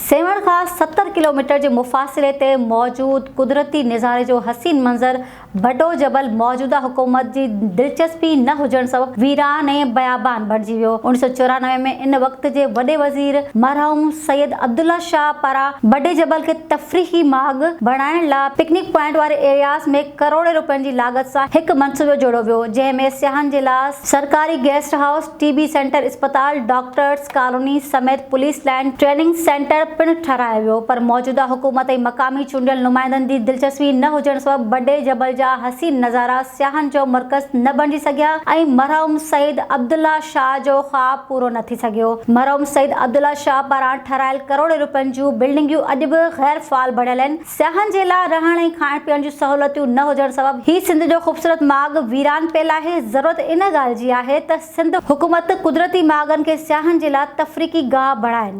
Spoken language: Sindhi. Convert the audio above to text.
سيوهڻ کان 70 ڪلوميٽر جي مفاصلي تي موجود قدرتي نظاري جو حسين منظر بڊو جبل موجوده حڪومت جي دلچسپي نه هجڻ سبب ويران ۽ بيابان بڻجي ويو. 1994 ۾ ان وقت جي وڏي وزير مرحوم سيد عبدالله شاهه پاران بڊي جبل کي تفريحي ماڳ بڻائڻ لا پڪنڪ پوائنٽ واري ايرياز ۾ ڪروڙين روپين جي لاڳت سان هڪ منصوبو جوڙيو ويو جنهن ۾ سياحن جي لا سرڪاري guest house, T B centre اسپتال، ڊاڪٽرز ڪالوني سميت پوليس لائين ٽريننگ سينٽر پڻ ٺهرايو ويو پر موجوده حڪومت ۽ مقامي چونڊيل نمائندن جي دلچسپي نه هجڻ سبب بڊي جبل جا حسين نظارا سياحن جو مرڪز نه بڻجي سگهيا ۽ مرحوم سيد عبدالله شاهه جو خواب پورو نه ٿي سگهيو. مرحوم سيد عبدالله شاهه پاران ٺهرايل ڪروڙين روپين جون بلڊنگيون اڄ به غير فعال بڻيل آهن. سياحن جي لاء رهڻ ۽ کائڻ پيئڻ جون سهولتيون نه هجڻ سبب هي سنڌ جو خوبصورت ماڳ ويران پيل آهي، ضرورت ان ڳالهه جي آهي ته سنڌ حڪومت قدرتي ماڳن کي سياحن جي لاء تفريقي گاهه بڻائين.